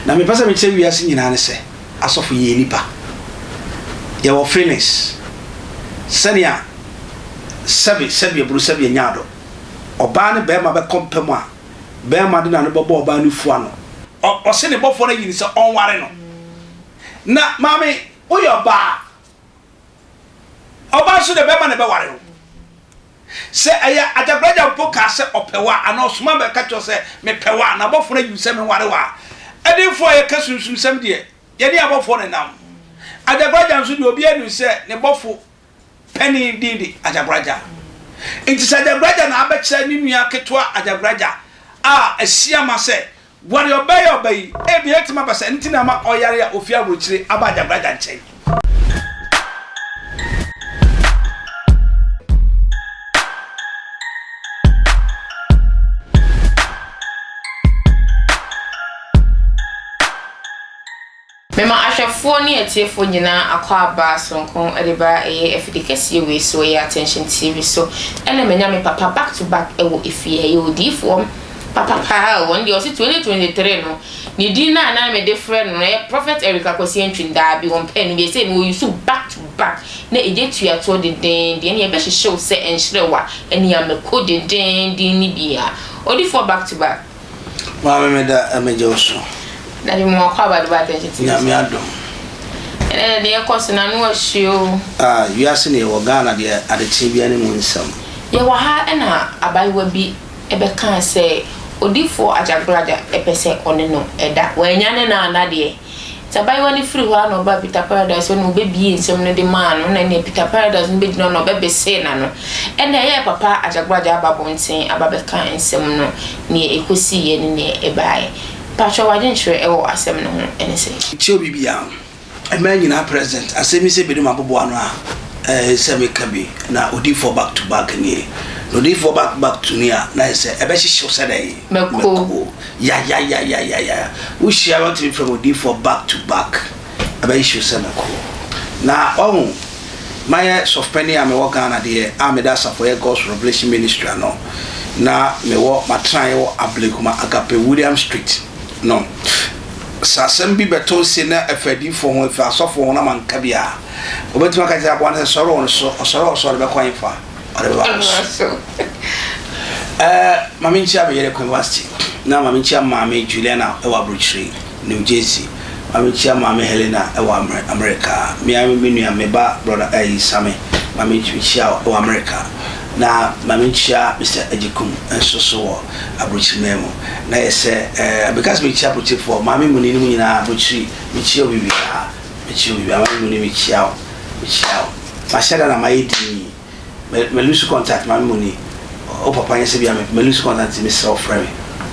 Na mepɛ sɛ mekyerɛ wiase nyinaa ne sɛ, asɔfo yɛyɛ nnipa. Yɛwɔ feelings. Sɛnea sɛbe sɛbe aburu sɛbe anya adɔ. Ɔbaa ne barima bɛkɔ mpa mu a, barima de n'ano bɛbɔ ɔbaa no fua ano. Ɔse ne bɔfoɔ no ayi no sɛ ɔnware no. Na maame, woyɛ ɔbaa. Ɔbaa nso deɛ bɛrima na ɛbɛware wo. Sɛ ɛyɛ Agyagoraagya mpo kaa sɛ ɔpɛ wo a, anaa ɔsoma bɛka kyerɛ wo sɛ mepɛ wo a, na abɔfoɔ no ayi wo sɛ menware wo a, ɛdenfoɔ a yɛka sunsumsɛm deɛ, yɛne abɔfoɔ na ɛnam. Agyagoraagya nso deɛ, obiara nim sɛ ne bɔfo panin din de Agyagoraagya. Nti sɛ Agyagoraagya na abɛkyerɛ ne nua ketewa Agyagoraagya a asiama sɛ Ware ɔbaa yi a ɔba yi, ebia ebetumi aba sɛ ɛno nti na ama ɔyare a ofi aburokyire aba Agyagoraagya nkyɛn. Mema ahwɛfoɔ ne atiefoɔ nyinaa akwaaba soronko de ba ɛyɛ afidi kɛseɛ wei so, ɛyɛ Attention TV so, ɛna manya me papa back to back ɛwɔ efie ha, ɛyɛ odiyifoɔ papa paa o, ɔno deɛ ɔse 2023 no, ne din no a na mede frɛ no no ɛyɛ Prophet Eric Akwasi Antwi, daabi ɔmpɛ no bi, ɛsei no ɔyi so back to back, na ɛgya tuatoɔ dendeenden, ɛne ɛbɛhyehye wo sɛ ɛnhyerɛ wo a, ɛne amako dendeenden no bi a, odiyifoɔ back to back. Maame meda megye wo so. Daddy mo akɔ aba de ba attention TV. Nyame adom. Ɛnɛ deɛ ɛkɔ so na ano ahye o. Ah wiase ne yɛwɔ Ghana deɛ adekyee bia ne mu nsɛm. Yɛwɔ ha ɛna abayewa bi ɛbɛkaa sɛ odifoɔ Agyagoraagya ɛpɛ sɛ ɔne no ɛda wannya ne no anna deɛ Nti abayewa no firi hɔ ara na ɔbaa Peter Paradise hɔ na ɔbɛbiee nsɛm no de maa no, na ɛnneɛ Peter Paradise no bɛgyina hɔ na ɔbɛbesee n'ano. Ɛnna ɛyɛɛ papa Agyagoragya aba abɔnten aba abɛka nsɛm no, deɛ ɛkɔsiiɛ ne deɛ ɛbaeɛ. Mpakyɛw w'adwenkyerɛ wɔ asɛm no ho ne sɛn? Kyɛ obi biaa mmaa nyinaa president asɛm yi sɛ bɛdum aboboa ano a ɛɛ sɛ meka bi na odiifoɔ back to back nie na odiifoɔ back back to ni a na ayɛ sɛ ɛbɛhyehyew sɛ dɛn mako Yayayayayaya wo hyia me wotumi frɛ me odiyifoɔ back to back ɛbɛyɛ show sɛ mɛkɔ na wahu mayɛ sɔfopanin a mewɔ Ghana deɛ a meda asafo ɛyɛ God's Revelation Ministry ano na mewɔ matenaeɛ wɔ Ablekuma Agape William Street no sɛ asɛm bi bɛtɔ nse na ɛfa adiyifoɔ ho ɛfa asɔfoɔ ho na manka bi a wɔbɛtumi aka kyerɛ aboa no sɛ sɔre wɔ no so ɔsɔre wɔ so ɔde bɛkɔ hefa ɔde bɛba wo so. Ɛɛ, ma menkyia me yere Queen Vasti, na ma menkyia Maame Juliana wɔ aburokyire, New Jersey. Ma menkyia Maame Helena wɔ Amerika. Me ara me nua, me ba brɔda ɛyi Same, ma menkyia wo wɔ Amerika. Na ma menkyia Mister Agyekum nso so wɔ aburokyiri man mu. Na yɛ sɛ ɛɛ, meka sɛ mekyia aburokyirefoɔ, Maame Muni ne mu nyinaa aburokyiri, mekyia obi biara, mekyia obi biara. Maame Muni mekyia wo, mekyia wo. Mahyɛ da na mayɛ dinn. Me me lose contact maame mu ni wo papa nyɛ sɛ bia me me lose contact nti mesrɛ wo frɛ me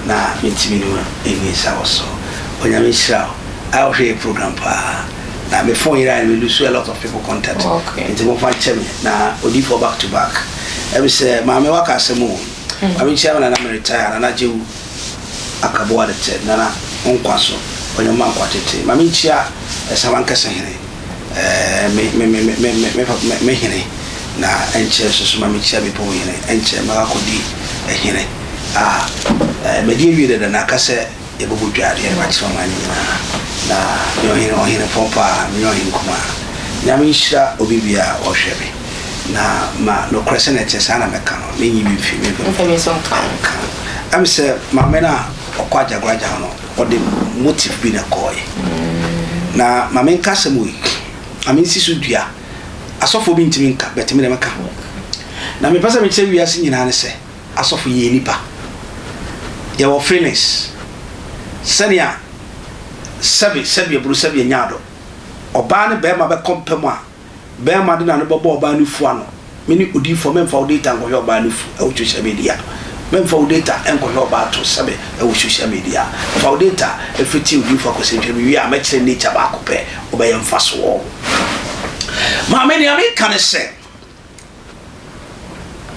na mentumi ne wo nni nsa wɔ so Onyame nhyira wo a wohwɛ yɛ program paa na me phone yeraɛ no me lose a lot of people contact Okay. nti momfa nkyɛ me na odiyifoɔ back to back ɛmi sɛ maame waka asɛm o maame nkyia me nana me retire nana gyewu akaboa de tɛ nana wo nkwa so onyame ma nkwa tete maame nkyia ɛsaman kɛse hene Ɛɛ, me, me, me, me, me, me papa, me, me hene, na ɛnkyɛ nso so ma mekyia bepɔw hene, ɛnkyɛ mɛkɔ akɔdi hene. A, ɛɛ, madi awie dada na aka sɛ yɛbɛbɔ dwa de akyerɛ ɔman no nyinaa. Na meyɛ ɔhene, ɔhene pɔn paa, menyɛ ɔhene kumaa. Nyame nhyira obi biara a ɔhwɛ me, na ma nokorɛ sɛnea ɛteɛ saa na mɛka no, menyi bi mfi, memfa Mfa bi nso nka ho. nka ho. Ɛm sɛ maame no a ɔkɔ Agyagoragya hɔ no, ɔde motive bi na ɛkɔɔe. Na ma menka asɛm wei, ma mensi so dua. Asɔfoɔ bi ntumi nka, but me deɛ mɛka. Na mepɛ sɛ mekyerɛ wiase nyinaa ne sɛ, asɔfo yɛyɛ nnipa. Yɛwɔ feelings. Sɛnea sɛbe sɛbe aburu sɛbe anyaado, ɔbaa ne barima bɛkɔ mpa mu a, Bɛɛma de n'ano bɛbɔ ɔbaa no fu ano. Me ne odiyifoɔ mɛmfa wo data nkɔhwɛ ɔbaa no fu wɔ social media. Mɛmfa wo data nkɔhwɛ ɔbaa to sɛbe wɔ social media. Fa wo data firi tie odiyifoɔ akɔsɛntwerɛ. Mewie a mɛkyerɛ nature baako pɛ wobɛyɛ mfasoɔ. Maame nea meka ne sɛ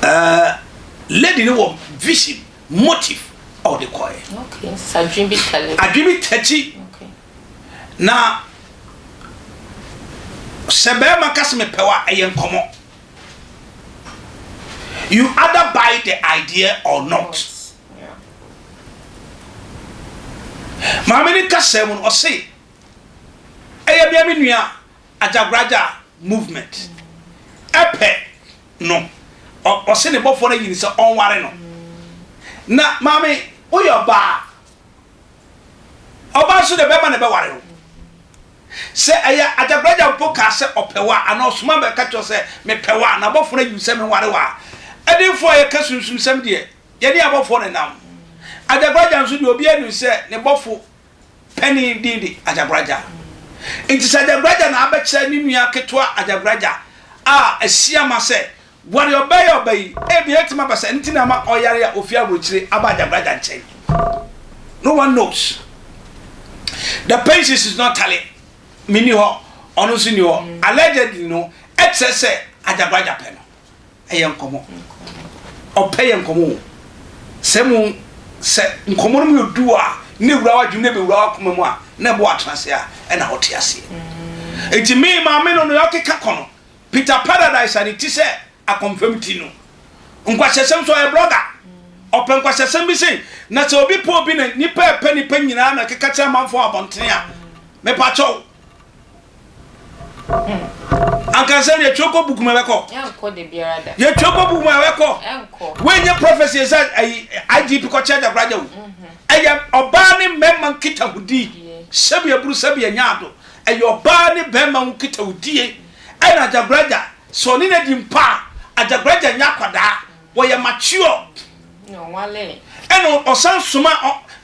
eh, lady no wɔ vision, motive a ɔde kɔɛ. Okay, adwene bi tali. Adwene bi takyi. Okay. Na sɛ bɛrima ka sɛ mepɛ wo a, ɛyɛ nkɔmmɔ. You either buy the idea or not. Maame no kasaa mu no, ɔse, Ɛyɛ me a me nua Ajagraja movement pɛ no, ɔse ne bɔfoɔ no ayi no sɛ ɔnware no. Na maame, woyɛ ɔbaa, ɔbaa nso deɛ bɛrima na ɛbɛware wo. Sɛ ɛyɛ Ajagraja mpo kaa sɛ ɔpɛ wo a, anaa ɔsoma bɛka kyerɛ wo sɛ mepɛ wo a, na bɔfoɔ no ayi wo sɛ menware wo a, ɛdenfoɔ a yɛka sunsumsɛm deɛ, Yɛne abɔfoɔ na ɛnam. Agyagoragya nso deɛ obiara nim sɛ ne bɔfo panin din de Agyagoragya. Nti sɛ Agyagoragya na abɛkyerɛ ne nua ketewa Agyagoragya a asiama sɛ ware ɔbaa yi a ɔba yi, ebia ɛtumi aba sɛ ɛno nti na ama ɔyare a ofi aburokyire aba Agyagoragya nkyɛn. No one knows. The patience is not tally. Menni hɔ, ɔno nso nni hɔ. Allegedly no, ɛkyerɛ sɛ Agyagoragya pɛ no. Ɛyɛ nkɔmmɔ. Ɔpɛ yɛ nkɔmmɔ o. Sɛ mo sɛ nkɔmmɔ no mu yɛ du a, na ewura w'adwene na ebewura w'akoma mu a, na ɛbɔ w'atena ase a, ɛna wote aseɛ. Enti me maame no nea ɔkeka kɔ no, Peter Paradise a ne ti sɛ akɔmfam ti no, nkwahyɛsɛm so ɔyɛ blogger. Ɔpɛ nkwahyɛsɛm bi sei. Na sɛ obi pɛ obi na nipa ɛpɛ nipa nyinaa na ɛkeka kyerɛ amanfoɔ wɔ abɔntene a, mepakyɛw, Anka sɛ yɛtwerɛ kɔ book mu ɛbɛkɔ. Yɛtwerɛ kɔ book mu ɛbɛkɔ. Woanyɛ prophecy sɛ ayi IGP kɔkyɛ agyakoragya o. Mhm. Ɛyɛ ɔbaa ne mmarima nkitahodi. Sɛbi aburu sɛbi ɛnyɛ ado. Ɛyɛ ɔbaa ne barima nkitahodie. Ɛna agyakoragya sɛ ɔne no adi mpa a agyakoragya nyɛ akwadaa. Wɔyɛ mature. Ɛna ɔsan soma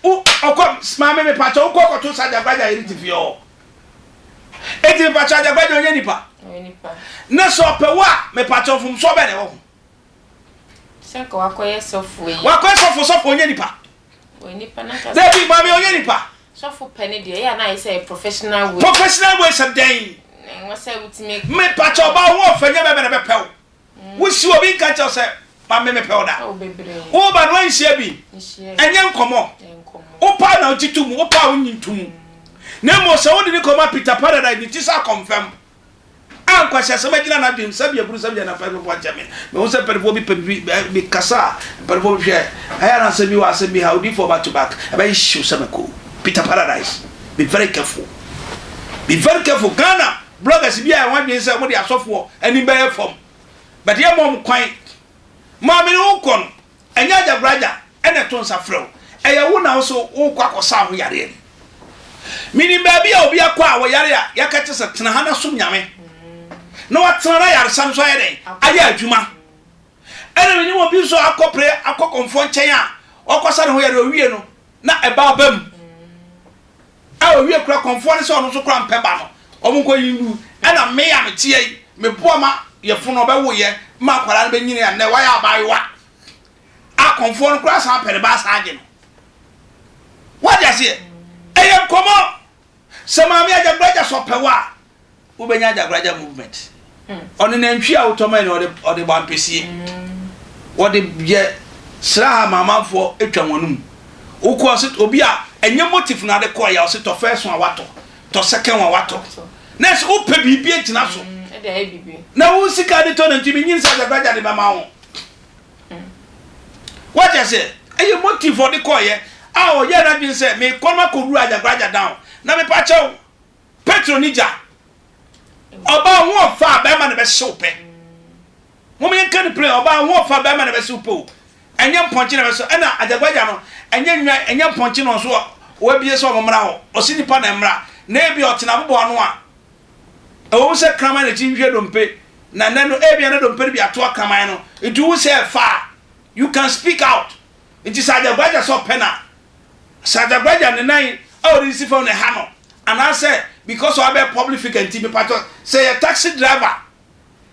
ɔkɔ maame mepakyɛ wokɔ kɔto sa agyakoragya yere te fie hɔ. Enti mepakyɛw Agyagba deɛ ɔnyɛ nipa? Ɔyɛ nipa. Na sɛ ɔpɛ wo a mepakyɛw mfomsoɔ bɛn na ɛwɔ ho? Sɛ nka wakɔyɛ sɔfo yi. Wakɔyɛ sɔfo, sɔfo ɔnyɛ nipa. Ɔyɛ nipa na nka. Dabi maame ɔnyɛ nipa. Sɔfo pɛ ne deɛ ɛyɛ a na ayɛ sɛ ɛyɛ professional way. Professional way sɛ dɛn? Ɛwɔ sɛ wotumi. Mepakyɛw ɔbaa wo ho ɔfɛ nyɛ bɛrima na ɛbɛpɛ wo. Wosi obi nka nkyerɛ wo sɛ ma me mepɛ wo da. Woba no anhyia bi. Ɛnyɛ nkɔmmɔ. Wopɛ a na wogye to mu, wopɛ a wonnye nto mu. Na mmom sɛ wode ne kɔma Peter Paradise ne ti sɛ akɔmfam a nkwaseasɛm agyina n'adwenem sɛbi aburu sɛbi ana mpanyinfoɔ nkyɛ me. Mehu sɛ mpanimfoɔ bi pɛ bi bi kasa a mpanimfoɔ bi hwɛ ɛyɛ na asɛm bi wɔ asɛm bi ha odiifoɔ back to back ɛbɛyɛ hyew sɛ mako. Peter Paradise be very careful. Be very careful Ghana Bloggers bi ayɛ wɔn adwene sɛ wɔde asɔfoɔ anim bɛyɛ fam but yɛmma wɔn kwan. Maame no wokɔ no ɛnyɛ agyabragya ɛna ɛto nsa frɛ wo, ɛyɛ wo na wo so wokɔ akɔsa wo ho yareɛ no. Menim baabi a obi akɔ a wɔyare a yɛaka kyerɛ sɛ tena ha na som Nyame na watena na ayaresa no nso ayɛ dɛn? Ayɛ adwuma. Ɛna menim obi nso akɔ pere akɔ kɔmfoɔ nkyɛn a ɔkɔsa ne ho yareɛ owie no na ɛba aba mu. A owie kora kɔmfoɔ no sɛ ɔno nso kora mpɛ ba no ɔmo nkɔ yi ngu ɛna me a meteɛ yi meboa ma yɛfono ɔbɛwo yɛ ma akwadaa no bɛnyini a nnɛ wayɛ abaayewa a kɔmfoɔ no kora san pɛ ne ba asan agye no wate aseɛ ɛyɛ nkɔmɔ sɛ maame agyabragya sɛ ɔpɛ wo a Wobɛnya Agyagoragya movement. Ɔne nantwie a wotɔ mae no ɔde ɔde bɔ ampesie. Wɔde yɛ sraha ma amanfoɔ atwa wɔn anum. Wokɔ ɔse obi a ɛnyɛ motive na ade kɔɔ yɛ ɔse tɔ first one watɔ, tɔ second one watɔ. Na ɛsɛ wopɛ biribi agyina so. Na wo sika de tɔ nantwie menyin sɛ Agyagoragya de bɛma wo. Wate aseɛ? Ɛyɛ motive ɔde kɔɔyɛ a ɔyɛɛ n'adwene sɛ mekɔ no akɔwura Agyagoragya down. Na mepa kyɛw. Petro ne gya. Ɔbaa ho ɔfa a bɛrima na bɛhyew pɛ. Mom yɛnka no plain, ɔbaa ho ɔfa a bɛrima na bɛhyew pɛ o. Ɛnyɛ mpɔnkye na bɛhyew, ɛna agyagwagya no, ɛnyɛ nnwan, ɛnyɛ mpɔnkye na ɔso wabie sɛ ɔmo mmra hɔ. Ɔse nipa na ɛmmra. Na ebia ɔtena abobow ano a, ɛwɔ mu sɛ kraman na ɛkyi hwehwɛ dompe, na nnɛ no ebia na dompe no bi atoa kraman no, nti wohu sɛ ɛfa a, you can speak out. Nti sɛ agyagwagya sɛ ɔpɛ no a, Sɛ Agyagwagya ne nan a ɔde resi fam na ɛha no anaasɛ because wabɛyɛ public figure nti mepatɔ sɛ yɛ taxi driver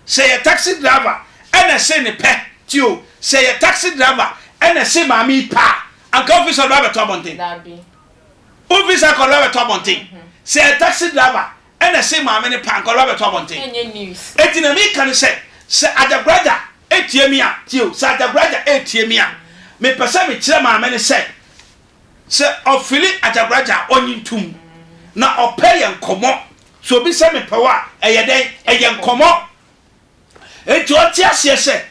sɛ yɛ taxi driver ɛna ɛse ne pɛ ti o sɛ yɛ taxi driver ɛna ɛse maame yi pɛ a anka wofi sɛ ɔde ba abɛto abɔnten wofi sɛ anka ɔde ba abɛto abɔnten sɛ yɛ taxi driver ɛna ɛse maame ne pɛ anka ɔde ba abɛto abɔnten eti na meka ne sɛ sɛ Agyagwagya Etie me a, tie o, sɛ Agyagoragya retie me a, mepɛ sɛ mekyerɛ maame no sɛ, sɛ ɔfili Agyagoragya a, ɔnye ntom. Na ɔpɛ yɛ nkɔmmɔ. Sɛ obi sɛ mepɛ wo a, ɛyɛ dɛn? Ɛyɛ nkɔmmɔ. Enti ɔnte aseɛ sɛ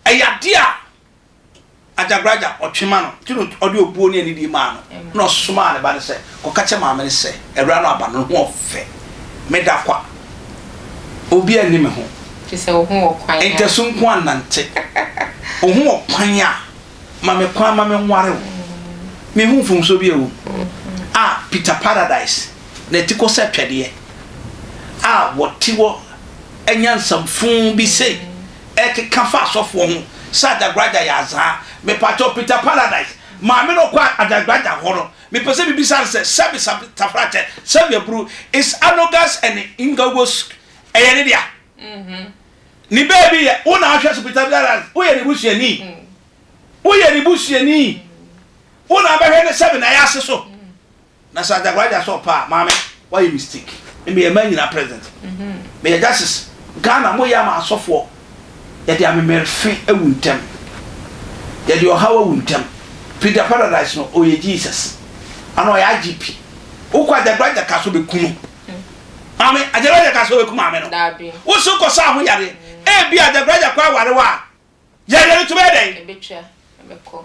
ɛyɛ adeɛ a. Agyagoraagya, ɔtwe ma no, nti na ɔde obuo ne anidie maa no, na ɔsomaa ne ba no sɛ, Kɔka kyerɛ maame no sɛ, Awuraa no aba no, ne ho ɔfɛ, meda kwa, obiara nni me ho. Te sɛ wo ho wɔ kwan a. Ntasu nko ara nnante. Wo ho wɔ kwan a, ma me kwan ma menware wo. Menhu mfomsoɔ bi a ɛwɔ mu. A Peter Paradise, n'atikɔ sɛ twɛdeɛ, a wɔte hɔ anya nsɛmfoo bi sei. ɛkeka fa asɔfoɔ ho sɛ Adagraja yɛ azaa. Mepakyɛw Peter Paradise maame no ɔkɔ Adagraja hɔ no mepɛ sɛ mebisa no sɛ sɛbe safrakyɛ sɛbe aburu is Anogas and Ngawos ɛyɛ ne dea? Ne baabi yɛ wo na ahwɛ so Peter Paradise woyɛ ne busuani woyɛ ne busuani wo na abɛhwɛ ne sɛbe na ɛyɛ ase so. Na sɛ Ajagoraja sɛ ɔpɛ a, maame wayɛ mistake. Me meyɛ mmaa nyinaa president. Meyɛ justice. Ghana moyɛ ama asɔfoɔ. Yɛde amemerefe awu ntɛm. Yɛde ɔhaw awu ntɛm. Peter Paradise no ɔyɛ Jesus. Ana ɔyɛ IGP. Wokɔ Ajagoraja ka sɛ ɔbɛku no. Maame, Ajagoraja ka sɛ ɔbɛku maame no. Wo so kɔ saa ho yareɛ. Ebia Ajagoraja kɔ aware wo a, Yareɛ no to bɛyɛ dɛn? Ɛbɛtwa, ɛbɛkɔ.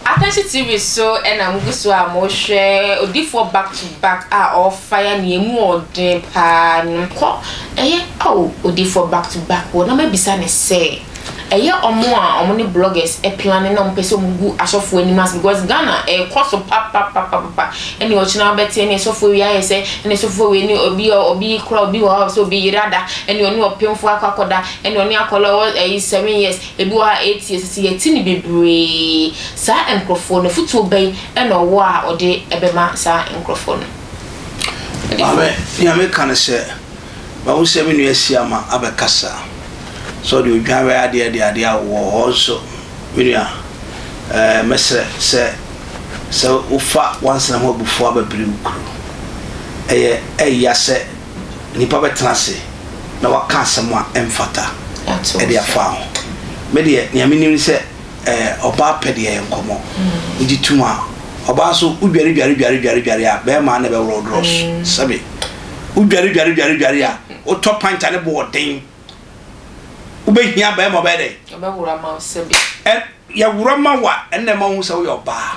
Akansi TV so na mugu so a mohwɛ odifoɔ back to back a ɔrefire nea emu ɔden paa no. Kɔ ɛyɛ ao odifoɔ back to back wɔ na mabisa no sɛ ɛyɛ ɔmo a ɔmo ne bloggers plane na ɔmo pɛ sɛ ɔmo gu asɔfoɔ anim ase because Ghana ɛrekɔ so papapapapa Ɛne ɔkyena wobɛte ɛne sɔfoɔ wei ayɛ sɛ ɛne sɔfoɔ wei ne obi obi kora obi wɔ hɔ sɛ obi yere ada ɛne ɔne ɔpemfoɔ akɔ akɔda ɛne ɔne akɔla ɔwɔ ɛyi 7 years, ebi wɔ ha 8 years. Sisi yɛte ne bebree. Saa nkurɔfoɔ no, afutuo bɛn ɛna ɔwɔ a ɔde ɛbɛma saa nkurɔfoɔ no? Maame, nea meka ne sɛ, mahu sɛ me nua Asiama abɛkasa sɛ ɔde odwan bɛyɛ adeɛ de adeɛ awowɔ hɔ nso. Me nua, ɛɛ, mɛsrɛ sɛ, sɛ wofa w'ansana ho abufuo abɛbere wo kuro. Ɛyɛ ɛya sɛ nnipa bɛtena ase na wɔaka asɛm a ɛmfata de afa ho. Me deɛ, nea menim ne sɛ, ɛɛ, ɔbaa pɛ deɛ ɛyɛ nkɔmmɔ. Wogye tom a, ɔbaa nso, wodware dware dware dware dware a, bɛrima na ɛbɛworɔ wo drɔs. Sɛbe, wodware dware dware dware a, wotɔ pant a ne bo ɔden. Wobɛhia bɛrima ɔbɛyɛ dɛn? Ɔbɛworɔ ama wo sɛbe. Ɛ, yɛworɔ ma wo a, ɛnna ɛma wohu sɛ woyɛ ɔbaa.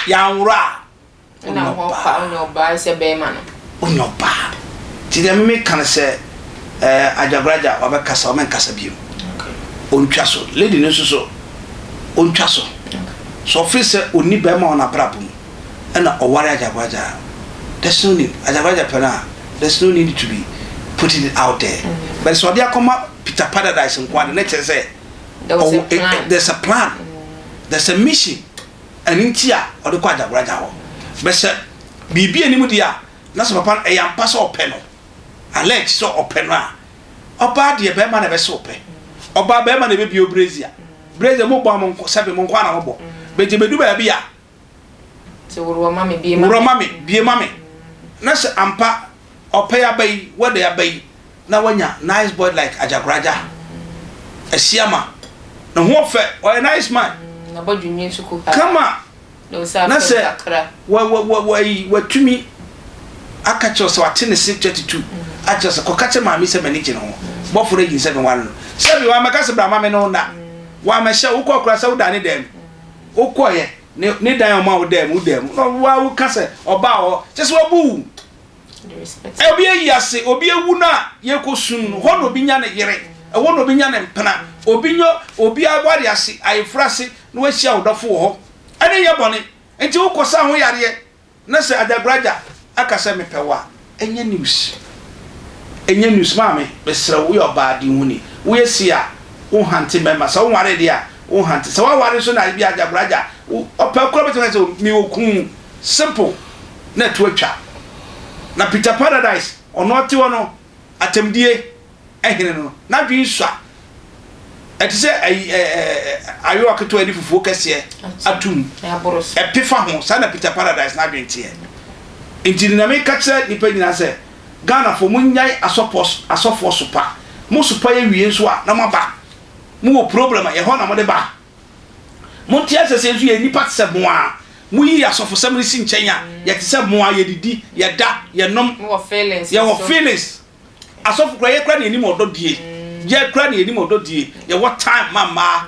Yɛanworɔ a, wonyɛ ɔbaa. Wonyɛ ɔbaa sɛ bɛrima no. Wonyɛ ɔbaa. Nti deɛ me meka ne sɛ, ɛɛ, Agyagoraagya wabɛkasa, ɔmɛnkasa bio. Ɔntwa so. Lady no nso so, ɔntwa so. Sɛ ɔfeel sɛ ɔnni bɛrima wɔ n'abrabɔ mu, ɛna ɔware Agyagoraagya a, there's no need. Agyagoraagya pɛ no a, there's no need to be putting it out there. But sɛ ɔde akɔma Peter Paradise nko ara de, na kyerɛ sɛ ɔwɔ, there's a plan, there's a mission. Ɛno nti a ɔde kɔ Agyagoraagya hɔ. But sɛ biribi nni mu deɛ a, na sɛ papa no, ɛyɛ ampa sɛ ɔpɛ no, allege sɛ ɔpɛ no a, ɔbaa deɛ bɛrima na ɛbɛsɛ ɔpɛ. Ɔbaa bɛrima na ɛbɛbie brazier. Brazier mo bɔ a mo nko, sɛbe mo nko ara na mo bɔ. But ɛbɛdu baabi a, worɔ ma me, bie ma me. Worɔ ma me, bie ma me. Na sɛ ampa ɔpɛ aba yi, wɛda aba yi, na wanya nice boy like Agyagoraagya, Asiama, ne ho ɔfɛ, ɔyɛ nice man. Kama. Na sɛ wa wa wa wayi watumi aka kyerɛ sɛ wate ne se 32 akyerɛ sɛ kɔka kyerɛ maame sɛ m'ani gye ne ho, bɔfo no ayi sɛ meware no, sɛ bi wamɛka sɛ bra ma me ne wo nna, wamɛhyɛ wokɔ kora sɛ woda ne dan mu, wokɔɛ ne ne dan a ɔma wo dan mu, wo dan mu na wa woka sɛ ɔbaa hɔ kyɛ sɛ wabu wo. Obi ayi ase, obi awu no a yɛkɔ sum no, hɔ na obi nya ne yere, ɛhɔ na obi nya ne mpena, obi nyɛ obi aware ase, ayeforo ase na wahyia wo dɔfo wɔ hɔ. Ɛno nyɛ bɔne. Nti wokɔ sa ho yareɛ na sɛ Adabragya aka sɛ mepɛ wo a, ɛnyɛ news. Ɛnyɛ news. Maame, mesrɛ wo, woyɛ ɔbaa, di wo ho ni. Woyɛ sei a, wo hante mmarima. Sɛ wonwaree deɛ a, wo hante. Sɛ woaware nso na ebia Adabragya, wo, ɔpɛ koraa bɛtumi aka sɛ mewɔ kunu. Simple. Na ɛto atwa. Na Peter Paradise, ɔno ɔte hɔ no, atɛmdie hene no, n'adwene sua. Ɛte sɛ ayi ɛ ɛ ayowa ketewa de fufuo kɛseɛ ato mu. Ɛpe fa ho. Saa na Peter Paradise n'adwene teɛ. Nti nea meka kyerɛ nnipa nyinaa sɛ, Ghanafoɔ monnyae asɔpɔ asɔfoɔ sopa. Mo sopa yɛ wie nso a na moaba. Mowɔ problem a, yɛ hɔ na mode ba. Monte aseɛ sɛ yɛn nso yɛyɛ nnipa te sɛ mo ara. Moyi asɔfosɛm no si nkyɛn a, yɛte sɛ mo ara, yɛdidi, yɛda, yɛnom, yɛwɔ feelings. Asɔfo koraa, yɛ koraa na yɛnim ɔdɔ die. Yɛ koraa na yɛnim ɔdɔ die. Yɛwɔ time ma mmaa.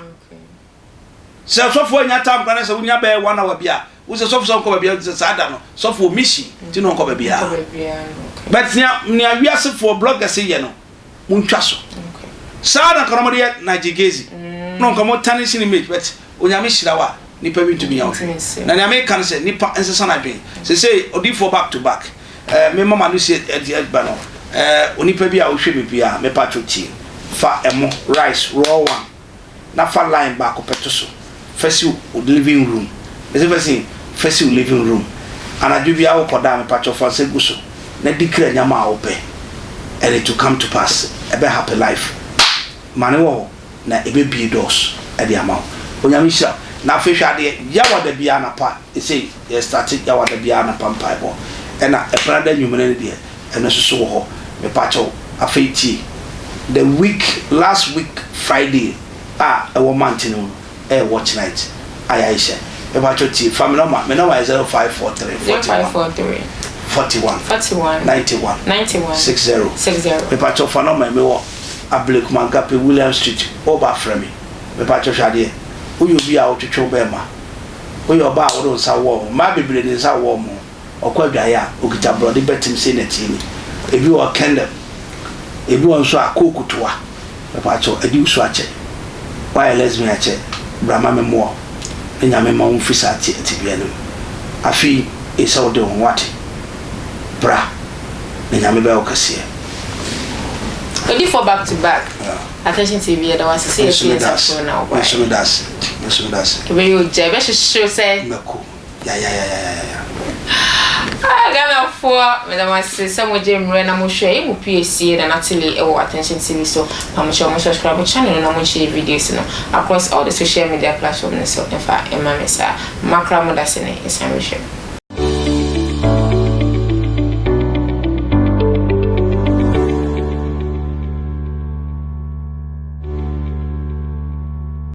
Sɛ sɔfo anya time koraa na sɛ wonya bɛyɛ one hour bi a, wo sɛ sɔfo sɛ ɔnkɔ baabi a, sɛ saa da no sɔfo wɔ mission nti na ɔnkɔ baabi a. But nea nea wiasefoɔ bloggers yɛ no, montwa so. Saa na nka na wɔde yɛ Nigel Gaisie. Na nka wɔn tarnish ne image but Onyame hyira wo a, nipa bi ntumi nyɛ wo hwee. Na nea meka ne sɛ nipa nsesa n'adwene. Sesei odiyifoɔ back to back. Eh, me mama no sie ɛde ba no. Eh, onipa bi a wohwɛ me biara, mepa kyɛw tie. Fa ɛmo, rice, raw one. na fa line baako pɛ to so fa si wo living room. Mese fa si fa si wo living room. Anadwo biara wokɔ da a mepakyɛw fa nsa gu so na di kra nyama a wopɛ and it will come to pass. Ɛbɛ happy life. Ma no wɔ hɔ na ɛbɛbue doors de ama wo. Onyame nhyira wo. Na afei hwɛ adeɛ, Yawada biara anapa, ɛsei yɛ starte Yawada biara anapa mpaebɔ ɛna Ɛbenada anwummere no deɛ Ɛno nso so wɔ hɔ mepakyɛw afei tie the week last week Friday a ɛwɔ month no mu no ɛyɛ watch night a yɛahyehyɛ mepakyɛw tie fa me nɔma me nɔma yɛ 0543 41 41 91 60 mepakyɛw fa nɔma yi mewɔ Ablekuma Agape William Street woba frɛ me mepakyɛw hwɛ adeɛ woyɛ obi a wotwetwe wo bɛɛma woyɛ ɔbaa a wode wo nsa wɔ wo ho mmaa bebree de nsa wɔ wɔn ho. Ɔkɔ adwaeɛ a, ɔkita borɔde bɛtem sei na ɛteɛ ni. Ebi wɔ hɔ kɛndɛm, ebi wɔ hɔ nso a kooko toa. Mepaakyɛw, adi wo so akyɛ. Woayɛ lesbian akyɛ, bra ma memmoa wo na Nyame mma wo mfiri saa te tebea no mu. Afe yi, eye sɛ wode wo ho, woate? Bra na Nyame bɛyɛ wo kɛseɛ. Odifoɔ back to back. Attention TV yɛda wo ase sɛ yɛto yɛn nsa frɛ wo na wobaeɛ. Me nso meda ase. Me nso meda ase. Ɛbɛyɛ ogya, ɛbɛhyehye wo sɛ. Mako. Yayayayayaya. Ah Ghanafoɔ meda mo ase sɛ mo gye mmerɛ na mo hwɛ yɛ mo piesie Nana Tilly wɔ Attention TV so pamokyɛw mo subscribe channel no na mo nhyɛ yɛ videos no across all the social media platform no so mfa mma me saa makra mo dase ne nsan bɛhwɛ.